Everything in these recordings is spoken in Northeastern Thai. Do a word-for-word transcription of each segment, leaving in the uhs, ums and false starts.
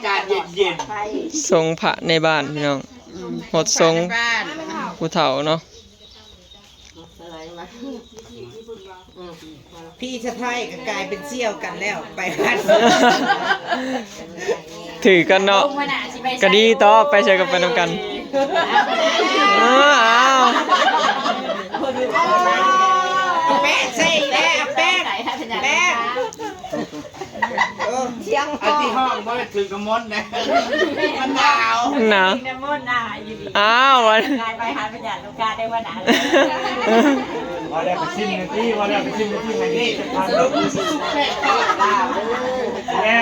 อากาศเย็นๆ ไป สงฆ์พระในบ้านพี่น้อง อืม หดสงฆ์ พระในบ้าน ผู้เฒ่าเนาะ อะไรวะ อืม พี่สะใภ้ก็กลายเป็นเสี่ยวกันแล้ว ไปวัด ถือกันเนาะ ก็ดีต่อ ไปใส่กันไปนำกัน เออ เอา เอาแป้งใส่อีกแล้ว เอาแป้ง แป้ง เออ เสียง ไอ้ที่ห้องบ่ได้ถือน้ำมนต์นะ มันหนาว หนาว น้ำมนต์หนาวอยู่ดี อ้าว วัน กลายไปหาพญาลูกกาได้ว่าหนาว ว่าแล้วไปชิมหน่อยสิ ว่าแล้วไปชิมหน่อยสิ ให้นี่ นี่ สรุปคือสุกแม่ทอด แม่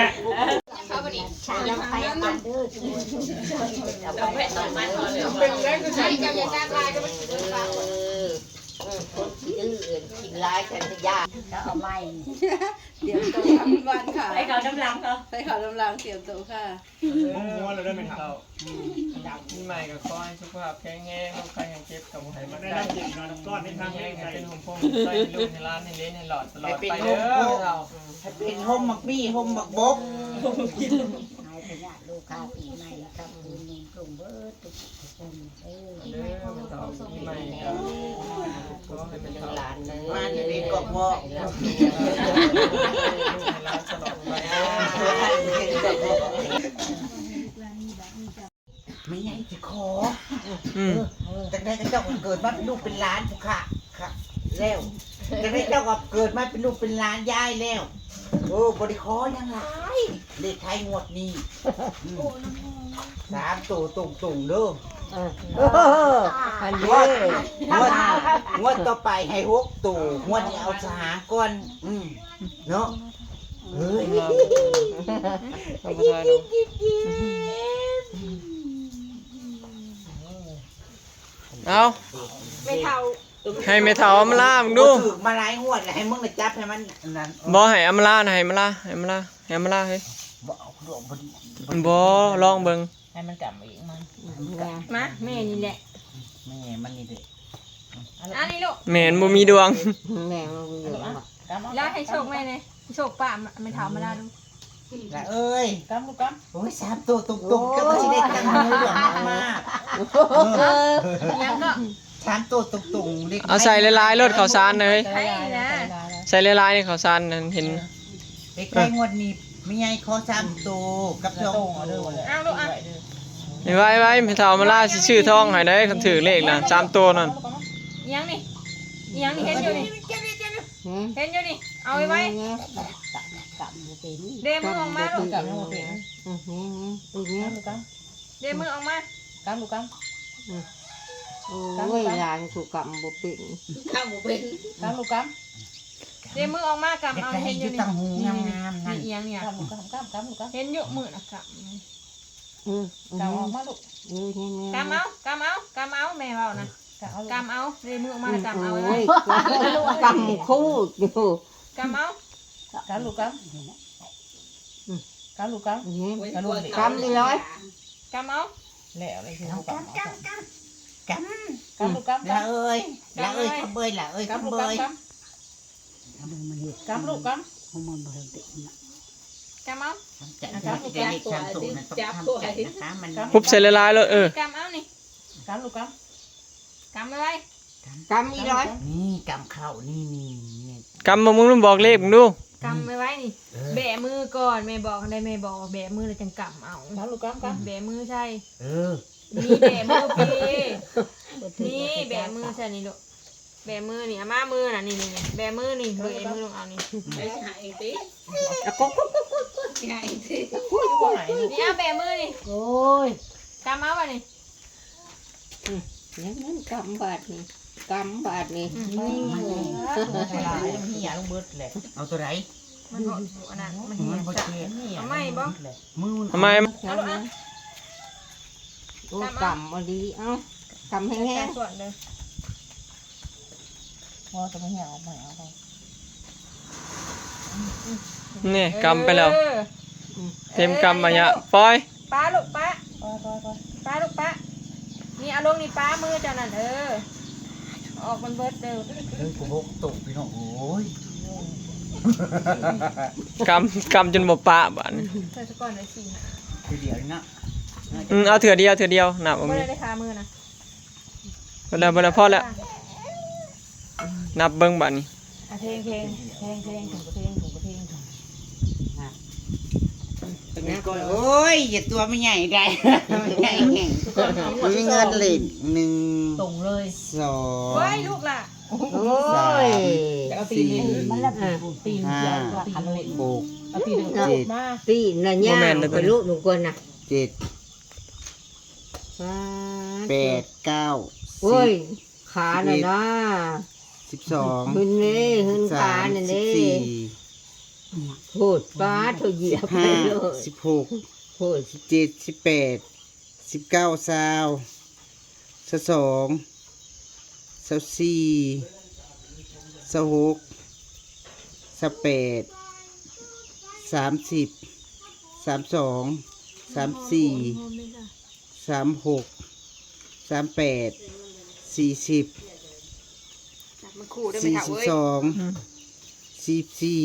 คนขี้ดื้อกินร้ายกันจะยาก ก็เอาใหม่ เตรียมตัวค่ะพี่บอลค่ะ ไปเขาน้ำลังเขา ไปเขาน้ำลัง เตรียมตัวค่ะ ม้วนๆเลยได้ไหมครับ มีใหม่ก็ขอให้สุขภาพแข็งแรง โรคภัยไข้เจ็บก็บ่ให้มันได้ ได้รับเสียงนอนก้อนในทาง แห้งให้เป็นห่มโพงใส่ให้ลูกให้หลานให้เหลนให้หลอดตลอดไปเด้อ ให้เป็นห่มโพง เรา ให้เป็นห่มหมากมี่ ห่มหมากบก หายพยาธิโรคาปีใหม่ครับ คุณลุงกลุ่มเบิดทุกคน เออ เด้อ เฒ่าปีใหม่ก็ขอให้เป็นเฒ่า หลานเด้อ มาอยู่ในกอกวอก ให้หลานตลอดไป ไม่ใหญ่สิขอ อืม เออ จังใดก็เจ้าก็เกิดมาเป็นลูกเป็นหลานผู้ค่ะ ค่ะ แล้ว จังใดเจ้าก็เกิดมาเป็นลูกเป็นหลานยายแล้ว เออ บ่ได้ขอหยังหลาย เลขท้ายงวดนี้ อืม สามตัวตรงๆเด้อ เออ เออ อันนี้ งวด งวด งวดต่อไปให้หกตัว งวดนี้เอาสามก่อน อืม เนาะ เฮ้ย ธรรมดาเนาะ เอา แม่เฒ่า ให้แม่เฒ่าเอามาล่ามึงดู บ่ถืกมาหลายงวดแล้ว ให้มึงน่ะจับให้มันอันนั้น บ่ให้เอามาล่านะ ให้มาล่า ให้มาล่า ให้มาล่า เฮ้ย บ่เอาดอกบ่ดี บ่ ลองเบิ่ง ให้มันกำเองมัน มา แม่นี่แหละ แม่มันนี่เด้ อันนี้ลูก แม่นบ่มีดวง แม่มันมีดวง กำเอา แล้วให้โชคแม่เลย โชคป้า แม่เฒ่ามาล่าดู ละเอ้ย กำลูกกำ โอ้ย สามตัวตรงๆ โอ้ย เจ้าก็สิได้ตังค์หมื่นหลวงมากๆ เออ ยังก็ สามตัวตรงๆ เลข เอาใส่หลายๆ รถข้าวสารเลย ใช่นะ ใส่หลายๆ ในข้าวสารนั่นเห็น เลขท้ายงวดนี้ ไม่ใหญ่ขอสามตัว กับสองตัว เอาลูกอ่ะ ไว้ไว้ แม่เฒ่ามาล่าสิซื้อทองให้ได้ คันถือเลขนะ สามตัวนั่น ยังนี่ ยังนี่ เห็นอยู่นี่ หืม เห็นอยู่นี่ เอาไว้ไว้ กำบ่เป็น เดมือออกมาลูก กำบ่เป็น อือหือ อือหือ กำลูกกำ เดมือออกมา กำลูกกำ อืม กำลูกกำ โอ้ย หลานกูกำบ่เป็น กำบ่เป็น กำลูกกำ เดมือออกมา กำเอา เห็นอยู่นี่ ตั้งหูงามๆนั่น นี่เอียงเนี่ย กำลูกกำ กำ กำลูกกำ เห็นอยู่มือนะกำ อืม กำออกมาลูก เออ นี่ๆ กำเอา กำเอา กำเอา แม่เว้านะ กำเอาลูก กำเอา เดมือออกมาแล้วกำเอาไว้ โอ้ย กำคู่อยู่ กำเอา กำลูกกำ อืม กำลูกกำ อืม กำลูกเด็ก กำอีหลี กำเอา แล้วอะไรคือกำ กำ กำ กำ กำลูกกำ ละเอ้ย ละเอ้ย กำเอ้ย คำเบย ละเอ้ย กำลูกกำ คำเบย กำ กำลูกกำ ของมันบ่ได้เต็มนะ กำเอา ทำใจ อ่ะ กำลูกกำ ได้เลขสามตัวนะ ต้องทำใจนะคะ มัน หุบใส่หลายๆเลย เออ กำเอานี่ กำลูกกำ กำไว้ กำอีหลี นี่กำเข้า นี่ นี่ นี่ กำมา มึงบอกเลขมึงดู กำไว้ไว้นี่ เออ แบมือก่อน แม่บอกได้ แม่บอกว่าแบมือแล้วจังกำเอา กำลูกกำ กำ แบมือใส่ เออ นี่แบมือพี่ นี่แบมือใส่นี่ลูก แบมือนี่ เอามามือน่ะ นี่ นี่ นี่ แบมือนี่ เบอร์เอมือลงเอานี่ ไปหาเองติ อ่ะ กด กด กด กด ไปหาเองติ นี่เอาแบมือนี่ โอ้ย กำเอาวะนี่ อืม ยังมันกำบาดนี่ กำบาดนี่ อืม มันเหี่ยลงเบิดแหละ เอาตัวไหน มันหดอยู่อันนั้น มันเหี่ย มันบ่เจ็บ เอาไม่บ่ มือมัน ทำไม เอาลูกอ่ะ โอ้ กำเอา กำเอาดี เอา กำแห้งๆ ส่วนเลย พอจะไม่เหี่ยวออกมาเอาไป นี่กำไปแล้ว เออ เต็มกำมายะ เออ ปล่อย ป้าลูกป้า ปล่อย ปล่อย ปล่อย ป้าลูกป้า นี่เอาลงนี่ป้ามือเจ้านั่น เออ ออกมันเบิดเด้อ เรื่องกูหกตกพี่น้อง โอ้ย กำ กำจนบ่ปะบาดนี้ ใส่ซะก่อนเลยสิ เดียวเนาะ อืม เอาเทื่อเดียว เทื่อเดียว นับเอา บ่ มี ได้ ได้คามือนะ บ่แล้ว บ่แล้ว พอแล้ว นับเบิ่งบัดนี้ อ่ะ เพลง เพลง เพลง เพลง ถุงกระเพลง ถุงกระเพลง ถุง เป็นไงก่อน โอ้ย อย่าตัวไม่ใหญ่ได้ ไม่ใหญ่แห้ง มันมีเงินเล่น หนึ่ง ส่งเลย สอง เฮ้ย ลูกล่ะ โอ้ย สาม เอาตีน สี่ มันละ อ่ะ ตีน ห้า เสีย ตีนเล่น หก เอาตีน เจ็ด มา ตีนน่ะ บ่แม่น ย่าง เด้อ ไปลูกหนูก่อนนะ เจ็ด ป๊าด แปด เก้า โอ้ย สิบ ขาน่ะนะ สิบเอ็ด สิบสอง หึนเด้ หึนขาน่ะเด้ สิบสาม สิบสี่ โหด ป๊าด เธอเหยียบ สิบห้า ไปเลย สิบหก โหด สิบเจ็ด สิบแปด สิบเก้า ซาว ซาวสอง ซาวสี่ ซาวหก ซาวแปด สามสิบ สามสอง สามสี่ สามหก สามแปด สี่สิบ มันคู่ได้ไหม สี่ คะ สิบ เอ้ย สอง อืม สี่สิบสี่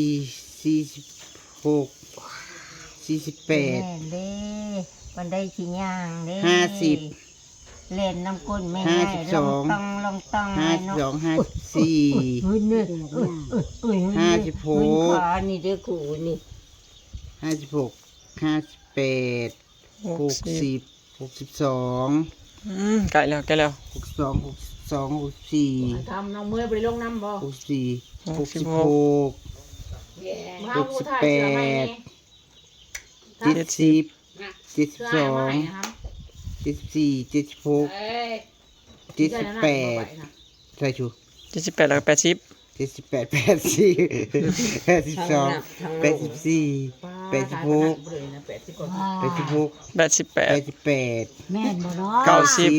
สี่สิบหก สี่สิบแปด แม่นเด้ มันได้ขี้ย่างเด้ ห้าสิบ เล่นน้ำก้นแม่ ห้าสิบสอง ลองตองลองตอง ห้าสิบสอง เลยเนาะ ห้าสิบสี่ เฮ้ยเนี่ย เอ้ยเอ้ยเอ้ย ห้าสิบหก เฮ้ยขานี่เด้อกูนี่ ห้าสิบหก ห้าสิบแปด หกสิบ หกสิบ หกสิบสอง อืม ใกล้แล้ว ใกล้แล้ว หกสิบสอง หกสิบสอง หกสิบสี่ ทำน้องเมย์ไปลงน้ำบ่ หกสิบสี่ หกสิบหก หกสิบหก มา หกสิบแปด ผู้ชายเสื้อไหมนี่ เจ็ดสิบ เจ็ดสิบสอง เจ็ดสิบสี่ เจ็ดสิบหก เอ้ย เจ็ดสิบแปด ใส่ชู เจ็ดสิบแปด แล้วก็ แปดสิบ เจ็ดสิบแปด แปดสิบ แปดสิบสอง ทางนับทางลง แปดสิบสี่ แปดสิบหก แปดสิบกว่า แปดสิบหก แปดสิบแปด แปดสิบแปด แม่นบ่เนาะ เก้าสิบ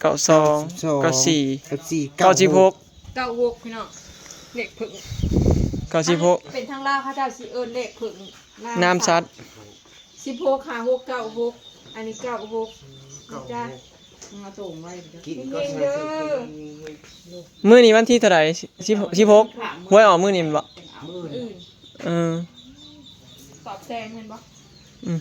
เก้าสอง เก้าสอง เก้าสี่ เก้าสี่ เก้าหก เก้าหก พี่น้อง เลขเพิ่ง เก้าสิบหก เป็นทางลาวเขาเจ้าสิเอิ้นเลขเพิ่ง น้ำสัตว์ สิบหก ห้าหก เก้าหก อันนี้ เก้าหก นะจ๊ะ เอาส่งไว้ กินก็ เฮงๆ เด้อ มื้อนี้วันที่เท่าไหร่ สิบ สิบหก หวยออกมื้อนี้แม่นบ่ มื้ออื่น เออ ตอบแทนแม่นบ่ อืม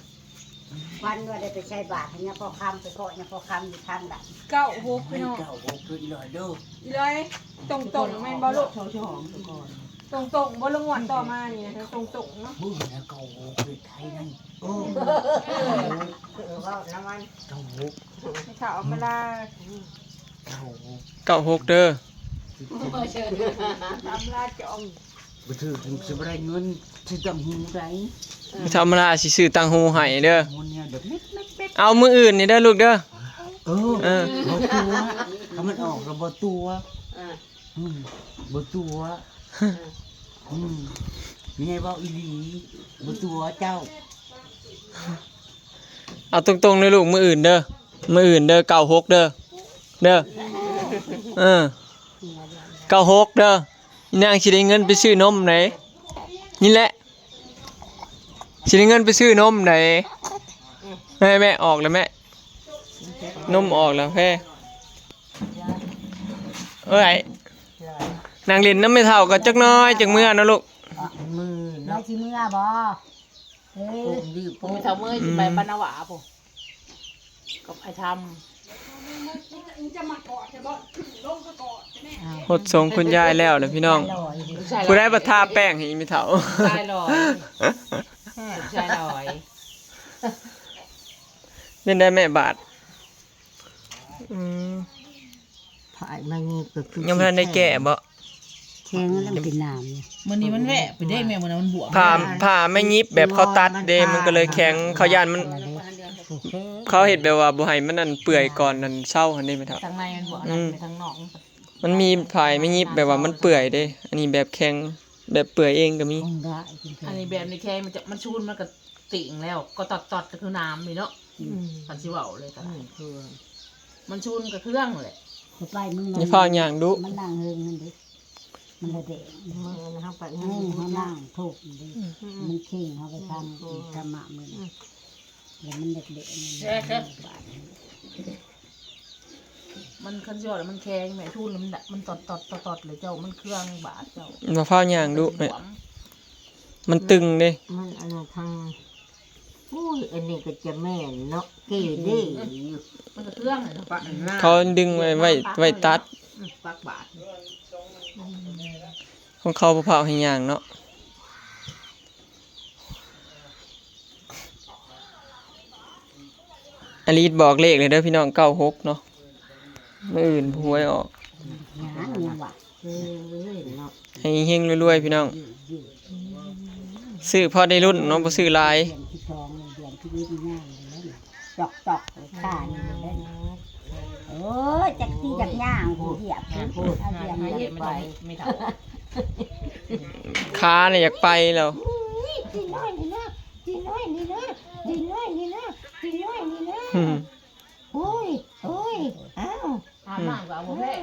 วันว่าได้ไปใส่บาตรให้ยาพ่อคำ ไปเคาะยาพ่อคำอยู่ทางใด เก้าหก พี่น้อง เก้าหก คืออีหลอยเด้อ อีหลอย ตรงๆ แม่นบ่ลูก ตรงๆ บ่ลูก งวดต่อมานี่นะ ตรงๆ เนาะ มื้อนะ เก้าหก คือไทยนั่น เออ เออ เว้าน้ำมัน เก้าหก ไม่เท่าเอามาลา เก้าหก เก้าหก เด้อ ทำลาดจะออก บ่ถือ สิบ่ได้เงิน สิตังหูได้ บ่ธรรมดา สิซื้อตังหูให้เด้อ มันเนี่ยเดี๋ยวเม็ดเม็ดเม็ด เอามื้ออื่นนี่เด้อลูกเด้อ เออ เออ บ่ตัว ถ้ามันออกแล้วบ่ตัว อ่า อืม บ่ตัว อืม มีไงเว้าอีหลี บ่ตัวเจ้า เอาตรงๆ เลยลูก มื้ออื่นเด้อ มื้ออื่นเด้อ เก้าหก เด้อ เด้อ เออ เก้าหก เด้อ นางสิได้เงินไปซื้อนมไหน นี่แหละ สิได้เงินไปซื้อนมไหน ให้แม่ออกแล้วแม่ นมออกแล้วแพ้ เอ้ย นางเล่นน้ำไม่เท่ากันจักหน้อย จักเมื่อเนาะลูก มือ แล้ว เนาะ สิเมื่อบ่ เอ้ย ปลูกดีปลูก เท่าเมื่อสิไป อืม บ้านนาวาพุ้น กับไอ้ทำ หดส่งคุณยายแล้วนะพี่น้อง ผู้ใดบ่ทาแป้งให้อีแม่เฒ่า ชายลอย ชายลอย เป็นได้แม่บาด อืม ผายมานี่ก็คือ ยังบ่ทันได้แกะบ่ แข็งแล้วมันเป็นน้ำนี่ มื้อนี้มันแวะไปได้แม่ มื้อนั้นมันบวม ผ่า ผ่าไม่ยิบแบบเขาตัดเด้ มันก็เลยแข็ง เขาย่านมัน โอเค เขาเฮ็ดแบบว่าบ่ให้มันนั่นเปื่อยก่อนนั่นเซาหั่นเด้แม่เฒ่า ทางในมันบวม อืม ทางนอกมัน มันมีผายไม่ยิบแบบว่ามันเปื่อยเด้ อันนี้แบบแข็ง แบบเปื่อยเองก็มี คงได้จริงๆ อันนี้แบบนี้แข็ง มันจะ มันชูน มันก็ติ่งแล้ว ก็ตอดๆ ก็คือน้ำนี่เนาะ อืม คันสิเว้าเลยก็ได้ อืม คือ มันชูนกับเครื่องแหละ เขาไปมัน อย่าพาย่างดุ มันนั่งเฮิงมันดิ มันละเดะ เออ มันเข้าไป เออ เขานั่งทุกข์มันดิ อืม มันเข่งเขาไปทำ อืม ธรรมะมัน อืม แล้วมันเด็กๆมัน มันคันสิเว้าแล้วมันแข็งแม่ ชูนแล้วมันดะ มันตอดๆๆๆ เลยเจ้า มันเครื่องบาดเจ้า อย่าพาย่างดุแม่ มันตึงเด้ มันอันนั้นทาง อุ้ย อันนี้ก็จะแม่นเนาะ เกเรอยู่ มันก็เครื่องเลยเนาะ ปะหน้า เขาดึงไว้ไว้ไว้ตัด อืมปักบาท ของเขาบ่พาให้ย่างเนาะ อลีดบอกเลขเลยเด้อพี่น้อง เก้าหก เนาะ มื้ออื่นหวยออก หยังนี่หว่าเออเนาะ ให้เฮงๆรวยๆพี่น้อง ซื้อพอได้รุ่นเนาะ บ่ซื้อหลาย เดือนที่สองเดือนที่ยี่สิบห้าเลยนะตอกตอกเลยข้านี่เลยนะโอ้ยจักที่จักย่างกูเหยียบกูเอาเหยียบ ให้ เหยี เห็ ย น บ มัน ไป ไม่ไม่เท่า ขาเนี่ยอยากไปแล้ว จีน้อยนี่นะจีน้อยนี่นะจีน้อยนี่นะจีน้อยนี่นะ อืม โอ้ยโอ้ยอ้าว อาบน้ำก็เอาบ่แพ้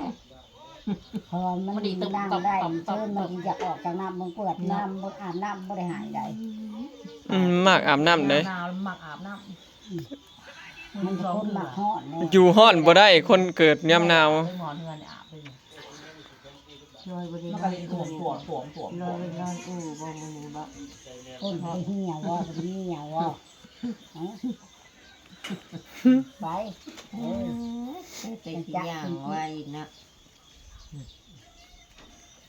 เพราะว่ามันนั่งได้เชิญมันอยากออกจากน้ำมันปวดน้ำมันอาบน้ำบ่ได้หายได้ อืมมากอาบน้ำเด้ หนาวมักอาบน้ำ มันคนหมักฮ้อนเลย อยู่ฮ้อนบ่ได้คนเกิดยามหนาว ไปหมอนเฮือนอาบไปอยู่ ลอยบ่ได้ มัน น ก็ อน เลยถ่วงถ่วงถ่วงถ่วง ลอยนอนอู้บ่มื้อนี้บ่คนไปเหี่ยวบ่ไปเหี่ยวบ่ไปเออ แต่สิย่างไว้นะ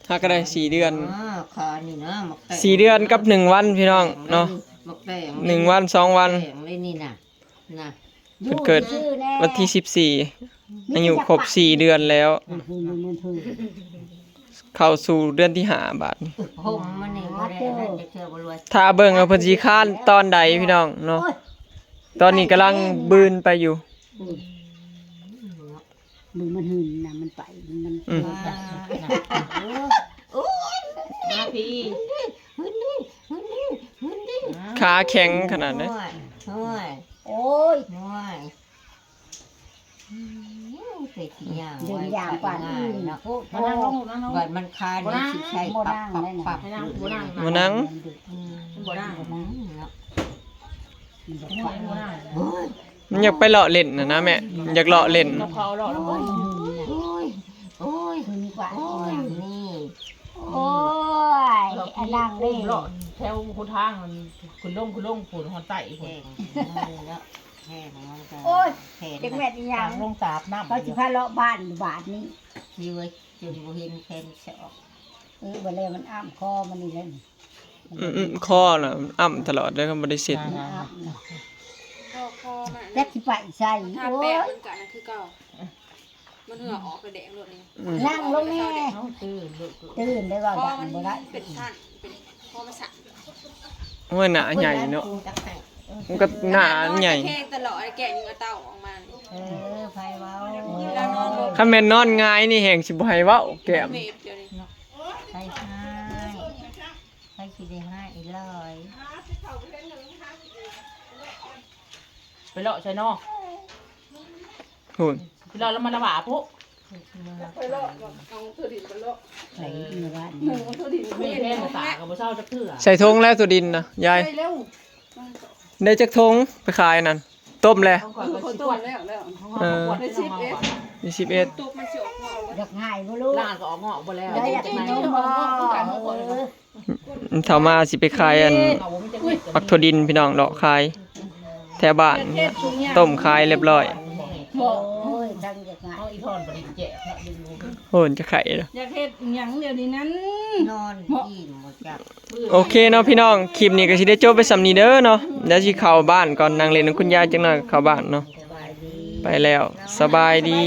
ถ้าก็ได้สี่เดือน อ๋อคอนี่เนาะหมกแตง สี่เดือนกับหนึ่งวันพี่น้องเนาะ หมกแตง หนึ่งวันสองวัน แตงเลยนี่นะนะ เพิ่นเกิดวันที่สิบสี่อายุครบสี่เดือนแล้ว มันคือมันคือ เข้าสู่เดือนที่ห้าบาดนี้ ผมมันนี่บ่ได้นั่นจะเชื่อบ่รวย ถ้าเบิ่งว่าเพิ่นสิคลานตอนใดพี่น้องเนาะ ตอนนี้กำลังบืนไปอยู่ มือมันหืนนะมันไปมัน อืม ว่า โอ้ยมาพี่ หืนดิหืนดิหืนดิหืนดิ ขาแข็งขนาดนั้น ห้วย โอ้ย ห้วยอืมแต่สิย่าง ดึง ไว้ ยางกว่า ง่า อื่ ย น เนาะ พวก มานั่งลงลูกนั่งลง บัดมันคานี่สิใช้ปับปับปับ ให้นั่งบ่นั่ง มานั่ง อืม บ่นั่ง อืมเนาะ มันจะ บ่ ฟัง นั่ง โอ้ย มันอยากไปเลาะเล่นนะนะแม่ อยากเลาะเล่น กับเขาเลาะแล้ว โอ้ยมันหืนนะ โอ้ยโอ้ย หืนกว่า โอ้ยนี่ โอ้ยอันนั่งเลย เลาะแถวหัวทางมันขึ้นลงขึ้นลงฝนหอนไต่ฝ แห้ น งมันเนาะแห้งมันก็ โอ้ย แห้ง จังแม่นอีหยัง ทางลงสาบน้ำ เขาสิพาเลาะบ้านบาทนี้ ที่ว่าจนบ่เห็นแขนสอก เออบ่แล้วมันอ้ามคอมันนี่แหละ อืมอืมคอน่ะมันอ่ำตลอดเลยก็บ่ได้เสร็จ มันอ้ามนะ คอคอมัน จักสิไปใส่ ถ้า โอ้ แปะ ย มันกัดนะคือเก่า มันเหงื่อออกกระแดงรถนี่ นั่งลงแน่ เอาตื่นลูก ตื่นได้ว่า คอ ดัง มัน บ่ได้ เป็นสั้นเป็นคอมันสั้น โอ้ยหนาใหญ่เนาะ มันก็หนาใหญ่ แข้งตลอดไอ้แกะยิงเอาเต้าออกมานี่ เออไผเว้า เวลานอนลง คันแม่นนอนหงายนี่แฮงสิบ่ให้เว้าแก้ม เมฟเดี๋ยวนี้ ไผให้ไผสิได้ให้อีหลอย ไปเลาะใช่นอก หุ่น ไปเลาะแล้วมันละหวาพุ ใส่เมื่อวาน ไม่แพ้ตากับบ่เศร้าจักเทื่อ ใส่ทงแล้วตัวดินนะยาย ไปเร็ว ได้จักทงไปขายนั่น ต้มแล้ว ต้องก่อนก็สิ คน ก ต้ ว ม ด แล้วแล้ว ห้องก่อน ยี่สิบเอ็ด ตุ๊กมันสิออกมาเอาไว้ อยากหายบ่ลูก ล่างก็ออกงอกบ่แล้ว ได้อยากกินนมบ่เออ เฒ่ามาสิไปขายอัน เอาบ่มีจักเม็ด ผักถั่วดินพี่น้องเลาะขาย แถวบ้านเนี่ยต้มขายเรียบร้อย โอ้ยทั้งอยากหาย เอาอีทอนบ่ได้แจกเนาะ โอ้ยจะไข่เหรอ อยากเฮ็ดหยังเดี๋ยวนี้นั้น นอนอิ่มบ่จัก โอเคเนาะพี่น้อง คลิปนี้ก็สิได้จบไปส่ำนี้เด้อเนาะ เดี๋ยวสิเข้าบ้านก่อน นั่งเล่นกับคุณยายจักหน่อยเข้าบ้านเนาะ สบายดี ไปแล้ว สบายดี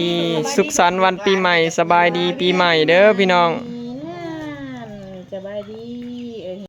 สุขสันต์วันปีใหม่ สบายดีปีใหม่เด้อพี่น้อง สบายดีเออ